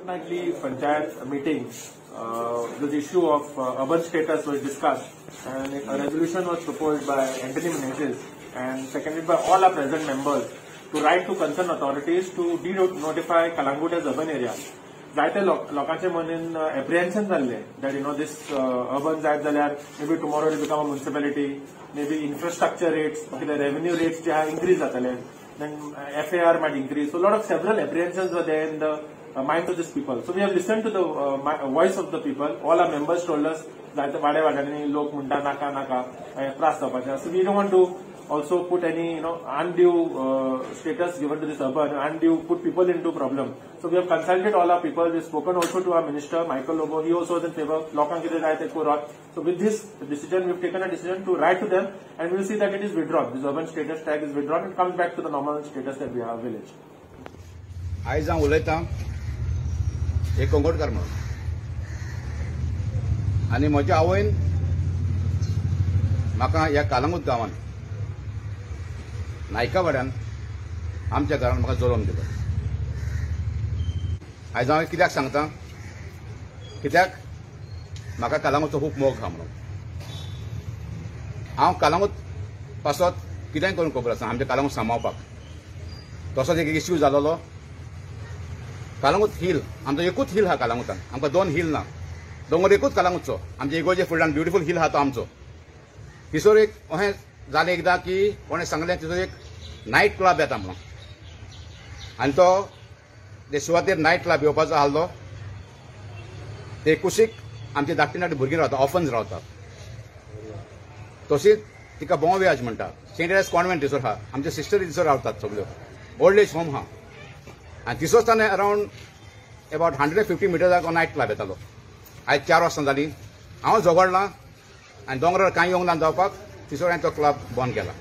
Fortnightly panchayat meeting, this issue of urban status was discussed and a resolution was proposed by Anthony Menezes and seconded by all our present members to write to concerned authorities to de-notify Calangute as urban area. जायते लोकांचे मनीन एप्रिहेन्शन जाल्लें that you know this urban जायत जाल्यार maybe tomorrow it become a municipality, maybe infrastructure rates, कितें revenue rates जे आहा increase जातले, then FAR might increase. So lot of several apprehensions were there in the mind of these people. So we have listened to the voice of the people. All our members told us जायते वाड्या वाड्यांनी लोक म्हणटा नाका नाका त्रास जावपाचे. So we don't want to also put any undue status given to this urban, undue put people into problem. So we have consulted all our people. We have spoken also to our minister Michael Lobo. He also was in favor. Lokank kite jai te korat. So with this decision, we have taken a decision to write to them, and we will see that it is withdrawn. This urban status tag is withdrawn and comes back to the normal status that we have village. आयज हांव उलयतां एक कोंगोटकार म्हणून, आनी म्हज्या आवयन म्हाका ह्या कालंगूट गांवान नायकावाड्यान आमच्या घरान म्हाका जल्म दिलो. आयज हांव कित्याक सांगता, कित्याक म्हाका कालंगूटचो खूब मोग आहा म्हणून. हांव कालंगूट पासत कितेंय करूंक खबर आसा आमच्या कालंगूट सांबाळपाक. तसोच एक इश्यू जालोलो कालंगूट हिल, आमचो एकूच हिल आहा कालंगूटान, आमकां दोन हिल ना, दोंगर एकूच कालंगूटचो. आमच्या इगोजे फुडल्यान ब्युटिफूल हिल आहा तो आमचो. थंयसर एक अशें जालें एकदां की कोणें सांगलें थंयसर एक नायट क्लब येता म्हणून, आनी तो ते सुवातेर नायट क्लब येवपाचो आहलो. ते कुशीक आमचे धाकटी धाकटी भुरगीं रावता, ऑर्फन्स रावतात. तशीच तिका बोंव व्याज म्हणटा, सेंट एरेस कॉन्वेंट थंयसर आहा, आमचे सिस्टर थंयसर रावतात सगळ्यो, ओल्ड एज होम आहा. आनी थंयसर ताणें अरावंड अबावट 150 मिटर्साक नायट क्लब येतालो. आयज 4 वर्सां जालीं हांव झगडलां आनी दोंगरार कांय येवंक ना जावपाक, थंयसर हांवें तो क्लब बंद केला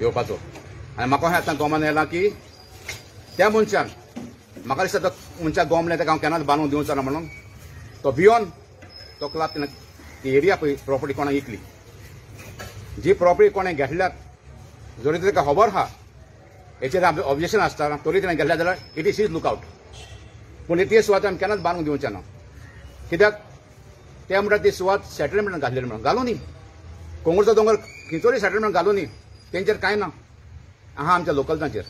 येवपाचो. आनी म्हाका अशें आतां गोमान येयलां की त्या मनशान म्हाका दिसता तो मनशाक गोमलें ताका हांव केन्नाच बांदूंक दिवचो ना म्हणून तो भियोन तो क्लब तिणें ती एरिया पळय प्रॉपर्टी कोणाक विकली. जी प्रॉपर्टी कोणें घेतल्यात जरी ताका खबर आहा हेचेर आमचें ऑब्जेक्शन आसता तरी तिणें घेतल्या जाल्यार it is his lookout. पूण ती सुवात आमी केन्नाच बांदूंक दिवचे ना, कित्याक ते म्हणटात ती सुवात सेटलमेंटान घातलेली म्हणून घालूं न्ही. कोंगूरचो दोंगर खंयचोय सेटलमेंट घालूं न्ही, तेंचेर कांय ना आहा आमच्या लोकल्सांचेर.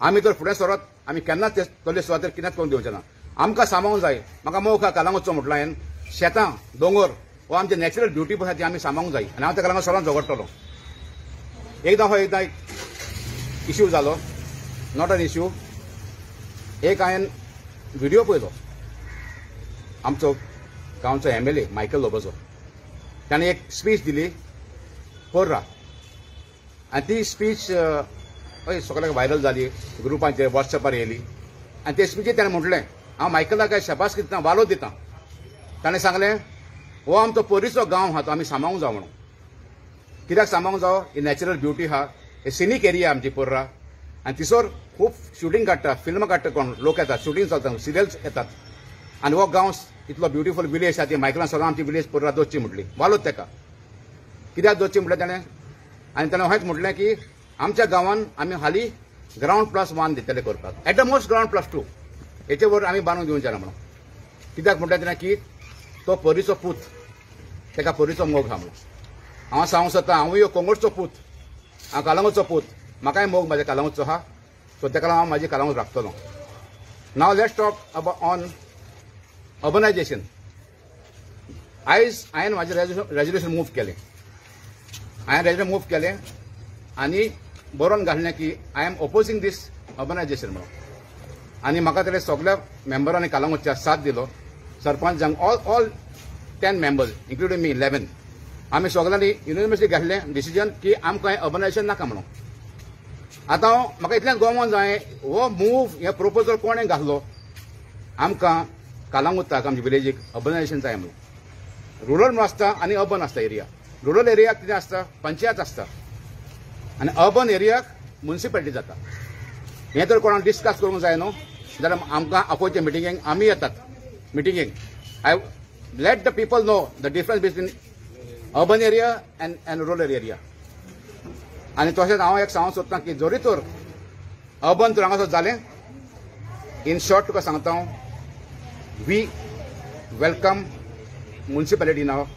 आमी तर फुडें सरत आमी केन्नाच ते तसले सुवातेर कितेंच करूंक दिवचे ना. आमकां सांबाळूंक जाय. म्हाका मोग आहा कालंगूटचो म्हटलो हांवें, शेतां दोंगर हो आमचे नॅचरल ब्युटी आसा ती आमी सांबाळूंक जाय. आनी हांव ताका लागून सदांच झगडटलो. एकदां हो एकदां एक इश्यू जालो, not an issue, एक हांवें व्हिडियो पळयलो आमचो गांवचो MLA Michael लोबोचो. ताणें एक स्पीच दिली पर्रा, आनी ती स्पीच हय सगळ्याक व्हायरल जाली, ग्रुपांचेर वॉट्सएपार येयली. आनी ते स्पिचीर ताणें म्हटलें हांव मायकलाक काय शाबासकी दितां, वालो दितां. ताणें सांगलें हो आमचो परीचो गांव आहा तो आमी सांबाळूंक जावो म्हणून. कित्याक सांबाळूंक जावो? ही नॅचरल ब्युटी आहा, हे सिनीक एरिया आमची पर्रा. आनी थंयसर खूब शुटींग काडटा, फिल्मां काडटा, कोण लोक येतात, शुटींग चलता, सिरियल्स येतात. आनी हो गांव इतलो ब्युटिफूल विलेज आहा ती मायकलान सदां आमची विलेज पर्रा दवरची म्हटली, वालोच ताका. कित्याक दवरची म्हटलें ताणें? आनी ताणें अशेंच म्हटलें की आमच्या गांवान आमी हालीं ग्रावंड +1 दितले करपाक, एट the most ground +2, हेचे वर आमी बांदून दिवचे ना म्हणून. कित्याक म्हटलें ताणें की तो परीचो पूत, ताका परीचो मोग आहा म्हणून. हांव सांगूंक सोदता हांवूय कोंगूटचो पूत, हांव कालंगूटचो पूत, म्हाकाय मोग म्हाज्या कालंगूटचो आहा, सो ताका लागून हांव म्हाजी Calangute राखतलो. Now let's talk about on urbanisation. आयज हांवें म्हाजें रेजोल्युशन मूव केलें, हांवें रेजोल्युशन मूव केलें आनी बरोवन घातलें की I am opposing this urbanisation म्हणून. आनी म्हाका तेणे सगळ्या मेंबरांनी कालंगूटच्या साथ दिलो, सरपंचांक, all 10 members including me 11, आमी सगळ्यांनी युनिवर्सिटी घातलें डिसिजन की आमकां अर्बनायजेशन नाका म्हणून. आतां म्हाका इतल्यान गोमोन जाय हो मूव, हे प्रोपोजल कोणें घातलो आमकां कालंगूटाक आमच्या विलेजीक अर्बनायजेशन जाय म्हणून. रुरल म्हणून आसता आनी अर्बन आसता एरिया. रुरल एरियाक कितें आसता, पंचायत आसता, आनी अर्बन एरियाक मुन्सिपालिटी जाता. हें तर कोणाक डिस्कस करूंक जाय न्हू, जाल्यार आमकां आपोवचें मिटिंगेक, आमी येतात मिटिंगेक. I let the people know the difference between urban area and rural area. आनी तशेंच हांव एक सांगूंक सोदतां की जरी तर अर्बन तर हांगासर जालें, इन शॉर्ट तुका सांगता हांव, We welcome municipality in our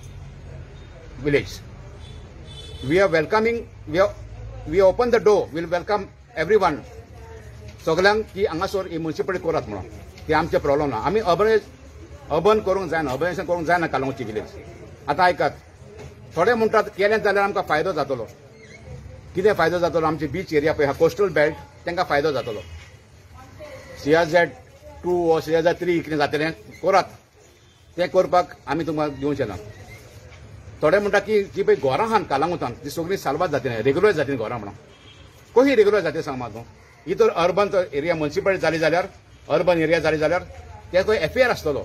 village. We are welcoming, we open the door, will welcome everyone सगळ्यांक की हांगासर ही म्युनिसिपालिटी करात म्हणून. ते आमचे प्रॉब्लम ना. आमी अर्बन करूंक जायना, अर्बनायझेशन करूंक जायना कालंगूटची विलेज. आतां आयकात, थोडे म्हणटात केलें जाल्यार आमकां फायदो जातलो. कितें फायदो जातलो? आमचे बीच एरिया पळय कोस्टल बेल्ट, तांकां फायदो जातलो. CRZ 2 वो CRZ 3 कितें जातलें करात, तें करपाक आमी तुमकां दिवचें ना. थोडे म्हणटा की जी पळय घरां आहात कालांगुटान ती सगळीं साल्वार जातली, रेगुलर जातली घरां म्हणून. कशी रेगुलर जातली सांग म्हाका तूं? ही तर अर्बन एरिया म्युनिसिपालिटी जाली जाल्यार, अर्बन एरिया जाली जाल्यार तेजो एफआर आसतलो.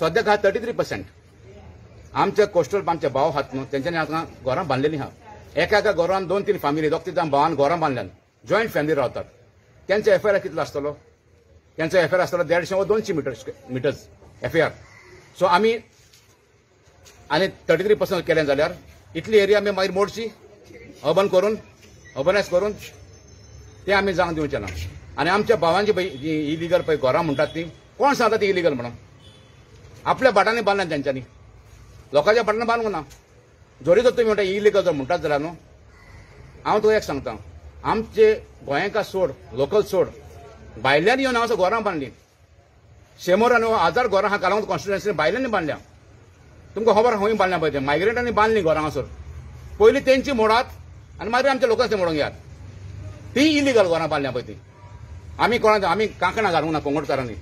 सद्याक आहा 33%. आमच्या कोस्टल आमचे भाव आहात न्हू, तेंच्यांनी आतां घरां बांदलेलीं आहा. एका एका घरान 2-3 फॅमिली, 2-3 जाण भावान घरां बांदल्यान, जॉयंट फॅमिली रावतात. तेंचो एफआर कितलो आसतलो? तेंचो एफआर आसतलो 150 वा 200 मिटर्स एफआर. सो आमी आनी 33% केलें जाल्यार इतली एरिया आमी मागीर मोडची अर्बन करून, अर्बनायज करून, तें आमी जावंक दिवचें ना. आनी आमच्या भावांची पळय जी इलिगल पळय घरां म्हणटात ती कोण सांगता ती इलिगल म्हणून? आपल्या भाटांनी बांदल्या तेंच्यांनी, लोकांच्या भाटांनी बांदूंक ना. जरी तर तुमी म्हणटा इलिगल जर म्हणटात जाल्यार न्हू, हांव तुका एक सांगता, आमचे गोंयकार सोड, लोकल सोड, भायल्यान येवन हांगासर घरां बांदलीं. 100 आनी 1000 घरां आहा कालंगूट कॉन्स्टिट्युएन्सी भायल्यांनी बांदल्या. तुमकां खबर खंय बांदल्या पळय, ते मायग्रंटांनी बांदली घरां हांगासर. पयलीं तेंची मोडात आनी मागीर आमच्या लोकांचे मोडूंक घेयात. ती इलिगल घरां बांदल्या पळय ती. आमी कोणा आमी कांकणां घालूंक ना कोंगटकारांनी,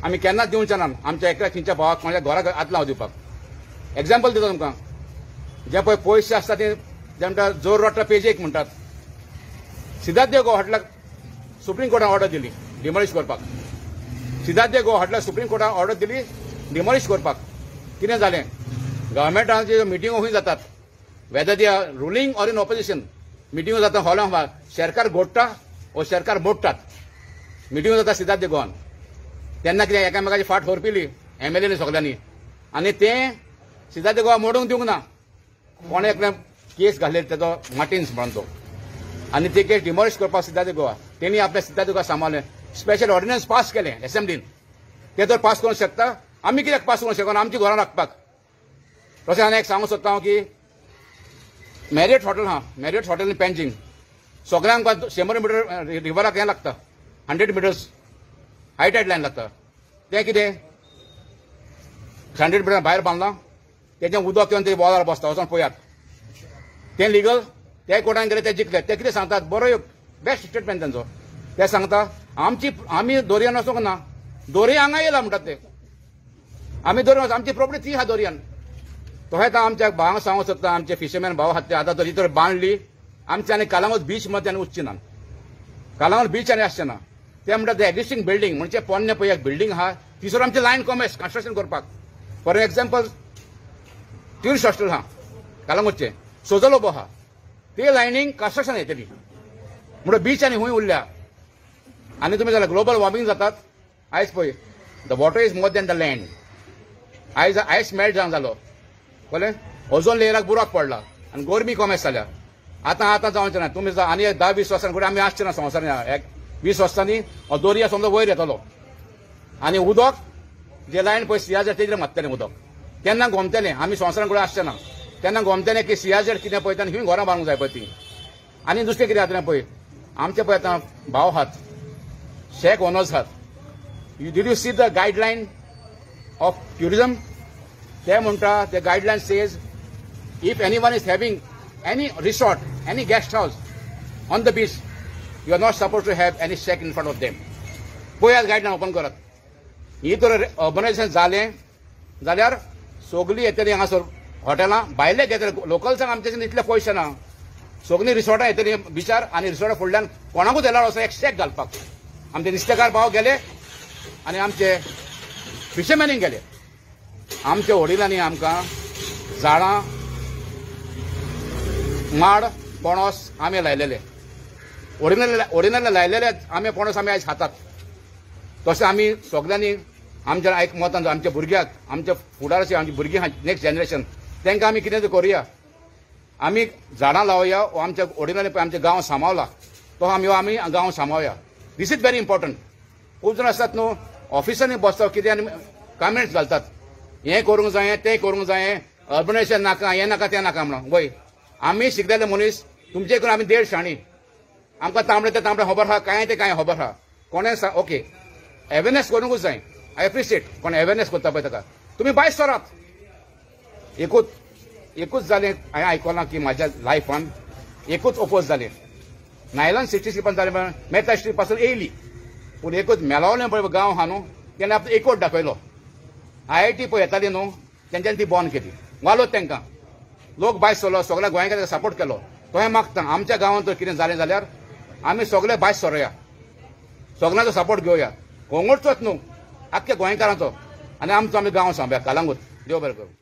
आमी केन्नाच दिवचे ना आमच्या एकल्या खंयच्या भावाक कोणाच्या घराक हात लावन दिवपाक. एग्जाम्पल दिता तुमकां, जे पळय पयशे आसता ते म्हणटा जोर रोट्टा पेजेक म्हणटात. सिद्धार्थ गोवा हॉटेलाक सुप्रीम कोर्टान ऑर्डर दिली डिमॉलिश करपाक. सिद्धार्थ गोवा हॉटेलाक सुप्रीम कोर्टान ऑर्डर दिली डिमॉलिश करपाक. कितें जालें? गव्हर्मेंटाच्यो मिटिंगो खंय जातात, whether they are ruling or in opposition, मिटिंगो जाता हॉलां, सरकार घोडटा वो सरकार मोडटात. मिटिंगो जाता सिद्धार्थ गोवान. तेन्ना कितें एकामेकाची फाट होरपिली एमएलएनी सगल्यांनी, आनी तें सिद्धार्थ गोवा मोडूंक दिवंक ना. कोणें एकलें केस घातले तेजो मार्टिन्स म्हणून तो, आनी ते केस डिमॉलिश करपाक सिद्धार्थ गोवा तेणी आपल्या सिद्धार्थ गोवा सांबाळलें. स्पेशल ऑर्डिनन्स पास केलें एसेंब्लीन. ते तर पास करूंक शकता, आमी कित्याक पास करूंक शकना आमची घरां राखपाक? तशें आनी एक सांगूंक सोदता हांव की मॅरियट हॉटेल आहा, मॅरियट हॉटेल इन पेंजींग, सगळ्यांक 100 मिटर रिवराक हें लागता, 100 मिटर्स हाय टायड लायन लागता. तें कितें 100 मिटर भायर बांदलां, तेजें उदक येवन ते वॉलार बसता, वचोन पळयात. तें लिगल, ते कोर्टान गेले, ते जिखले. ते कितें सांगतात, बरो बेस्ट स्टेटमेंट तेंचो. ते सांगता आमची आमी दर्यान वचूंक ना, दर्या हांगा येयला म्हणटात ते. आमी दर्या, आमची प्रॉपर्टी ती आहा दर्यान. तशेंच आमच्या भावांक सांगूंक सोदता, आमचे फिशरमॅन भाव आहात ते आतां जरी तर बांदली आमच्या आनी कालांगूट बीच मध्ये आनी वचची ना, कालांगूट बीच आनी आसचें ना. ते म्हणटात ते एग्जिस्टींग बिल्डींग म्हणजे पोन्ने पळय एक बिल्डींग आहा थंयसर आमचे लायन कॉमर्स कन्स्ट्रक्शन करपाक. फॉर एग्जाम्पल ट्युरिस्ट हॉस्टेल आहा कालांगूटचें, सोजलोबो आहा, ते लायनींग कन्स्ट्रक्शन येतली म्हणून बीच आनी हुंय उरल्या. आनी तुमी जाल्यार ग्लोबल वॉर्मिंग जातात. आयज पळय the water is more than the land. आयज आयस मेल्ट जावन जालो, कळ्ळें? ओझोन लेयराक बुराक पडला आनी गोरमी कॉमेस जाल्या. आतां आतां जावचें ना. तुमी आनी 10-20 वर्सां कडेन आमी आसचे ना संवसारान. 20 वर्सांनी हो दर्या समजा वयर येतलो आनी उदक जे लायन पळय सियाझेड तेजेर मारतलें उदक, तेन्ना गोमतलें. आमी संवसारान कडेन आसचे ना तेन्ना गोमतलें की सियाझेड कितें पळय आनी खंय घरां बांदूंक जाय पळय ती. आनी दुसरें कितें जातलें पळय, आमचे पळय आतां भाव आहात, शॅक ओनर्स आहात. You did you see the guideline of tourism? ते म्हणटा ते guideline says if anyone is having any resort, any guest house on the beach, you are not suppose to have any shack in front of them. पळयात guideline open करात. ही तर urbanisation जालें जाल्यार सगळीं येतली हांगासर हॉटेलां, भायले घेतले, लोकल्सांक आमचे इतले पयशे ना. सगळीं रिसॉर्टां येतलीं बिचार आनी रिसॉर्टा फुडल्यान कोणाकूच एलावड आसा एक शॅक घालपाक. आमचे नुस्तेकार भाव गेले आनी आमचे फिशरमॅनीक गेले. आमच्या वडिलांनी आमकां झाडां, माड, पणस आमे लायलेले, ओरिजिनल लायलेले आमे पणस आमी आयज खातात. तशें आमी सगल्यांनी आमच्या एक मतान आमच्या भुरग्याक, आमच्या फुडाराचे आमची भुरगीं नेक्स्ट जनरेशन, तांकां आमी कितें तरी करुया. आमी झाडां लावया, आमच्या ओरिजिनल आमच्या गांव सांबाळला तो आमी आमी गांव सांबाळया. This is very important. खूब जाण आसतात न्हू ऑफिसांनी बसता कितें आनी कमेंट्स घालतात, हें करूंक जाय तें करूंक जाय, अर्बनायझेशन नाका, हें नाका तें नाका म्हणून. वय आमी शिकलेले मनीस, तुमचे करून आमी देड शाणी, आमकां तांबडे ते तांबडे खबर आहा, कांय ते कांय खबर आहा. कोणें ओके अवेरनेस करूंकूच जाय. I appreciate कोण अवेरनेस करता पळय ताका, तुमी भायर सरात. एकूच जालें हांवें आयकलां की म्हाज्या लायफान एकूच ओपोज जालें, नायलन 66 जालें, मेहता स्ट्रीट पासून येयली, पूण एकूच मेलावलें पळय गांव आहा न्हू, तेणें आपलो एकवट दाखयलो. IIT पळय येताली न्हू, तेंच्यांनी ती बंद केली. वालोत तेंकां, लोक भायर सरलो, सगळ्या गोंयकारांक सपोर्ट केलो. तो मागता आमच्या गांवांत जर कितें जालें जाल्यार आमी सगळे भायर सरोया, सगळ्यांचो सपोर्ट घेवया, कोंगडचोच न्हू, आख्ख्या गोंयकारांचो, आनी आमचो आमी गांव सांबाळया. कलंगूट. देव बरें करूं.